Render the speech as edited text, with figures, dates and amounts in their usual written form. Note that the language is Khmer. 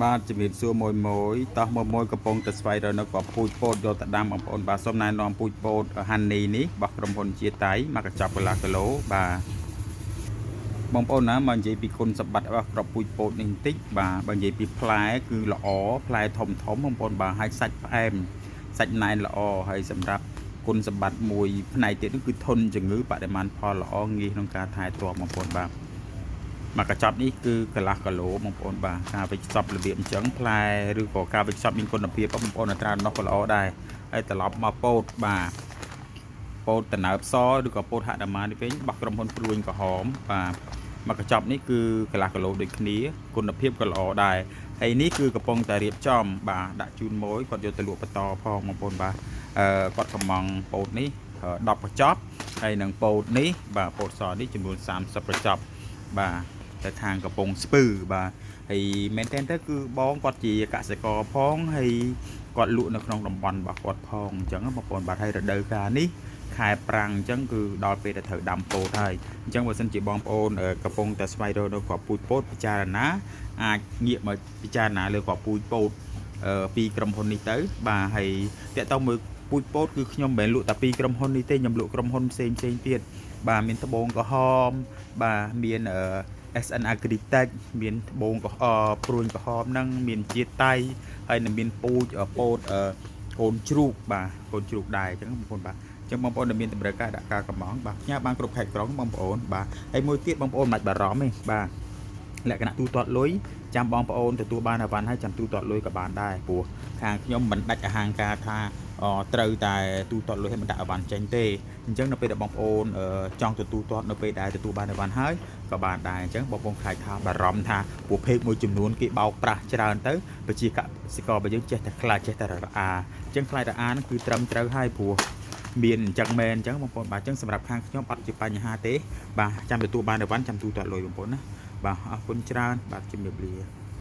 បាទជំរាបសួរមួយមួយតោះមួយមួយកំពុងតែស្វែងរកនៅគ្រាប់ពូជពោតយកទៅដាំបងប្អូនបាទសូមណែនាំពូជពោតហាន់នីនេះរបស់ក្រុមហ៊ុនជាតៃមកកញ្ចប់កន្លះគីឡូបាទបងប្អូនណាមកនិយាយពីគុណសម្បត្តិរបស់គ្រាប់ពូជពោតនេះបន្តិចបាទបើនិយាយពីផ្លែគឺល្អផ្លែធំធំបងប្អូនបាទហើយសាច់ផ្អែមសាច់ណែនល្អហើយសម្រាប់គុណសម្បត្តិមួយផ្នែកទៀតនោះគឺធន់ជំងឺបរិមាណផលល្អងាយក្នុងការថែទាំបងប្អូនបាទ មកកញ្ចប់នេះគឺកន្លះគីឡូបងប្អូនបាទការវេចខ្ចប់របៀបអញ្ចឹងផ្លែឬក៏ការវេចខ្ចប់មានគុណភាពបងប្អូនអត្រានោះក៏ល្អដែរហើយត្រឡប់មកពោតបាទពោតតំណើបសឬក៏ពោតហនុមាននេះវិញរបស់ក្រុមហ៊ុនព្រួញក្រហមបាទមកកញ្ចប់នេះគឺកន្លះគីឡូដូចគ្នាគុណភាពក៏ល្អដែរហើយនេះគឺកំពុងតែរៀបចំបាទដាក់ជូនមួយគាត់យកទៅលក់បន្តផងបងប្អូនបាទអឺគាត់កំងពោតនេះ10កញ្ចប់ហើយនឹងពោតនេះបាទពោតសនេះចំនួន30កញ្ចប់បាទ ទៅខាងកំពង់ស្ពឺបាទហើយមែនតើទៅគឺបងគាត់ជាកសិករផងហើយគាត់លក់នៅក្នុងតំបន់របស់គាត់ផងអញ្ចឹងបងប្អូនបាទហើយរដូវកាលនេះខែប្រាំងអញ្ចឹងគឺដល់ពេលដែលត្រូវដាំពោតហើយអញ្ចឹងបើសិនជាបងប្អូនកំពុងតែស្វែងរកនៅគ្រាប់ពូជពោតពិចារណាអាចងាកមកពិចារណាលើគ្រាប់ពូជពោតពីក្រុមហ៊ុននេះទៅបាទហើយតាក់ទងមួយពូជពោតគឺខ្ញុំមិនមែនលក់តែពីក្រុមហ៊ុននេះទេខ្ញុំលក់ក្រុមហ៊ុនផ្សេងផ្សេងទៀតបាទមានត្បូងក្រហមបាទមានអឺ SN Agritech មានត្បូងក្រហមព្រួញក្រហមហ្នឹងមានជាតិតៃហើយនឹងមានពូជពោតកូនជ្រូកបាទកូនជ្រូកដែរអញ្ចឹងបងប្អូនបាទអញ្ចឹងបងប្អូនដែលមានតម្រូវការដាក់ការកំងបាទផ្ញើបានគ្រប់ខេត្តក្រុងបងប្អូនបាទហើយមួយទៀតបងប្អូនមិនបាច់បារម្ភទេបាទលក្ខណៈទូទាត់លុយចាំបងប្អូនទទួលបានអីវ៉ាន់ហើយចាំទូទាត់លុយក៏បានដែរព្រោះខាងខ្ញុំមិនដាច់អាហាងការថាត្រូវតែទូទាត់លុយឲ្យមិនដាក់អីវ៉ាន់ចេញទេអញ្ចឹងនៅពេលដែលបងប្អូនចង់ទទួលទាត់នៅពេលដែលទទួលបានអីវ៉ាន់ហើយក៏បានដែរអញ្ចឹងបងប្អូនខ្លាចថាបារម្ភថាពួកភេកមួយចំនួនគេបោកប្រាស់ច្រើនទៅប្រជាកសិកររបស់យើងចេះតែខ្លាចចេះតែរអាអញ្ចឹងខ្លាចរអាហ្នឹងគឺត្រឹមត្រូវហើយព្រោះមានអញ្ចឹងមែនអញ្ចឹងបងប្អូនបាទអញ្ចឹងសម្រាប់ខាងខ្ញុំអត់ជាបញ្ហាទេបាទចាំទទួលបានអីវ៉ាន់ចាំទូទាត់លុយបងប្អូនណាបាទអរគុណច្រើនបាទជំរាបលា។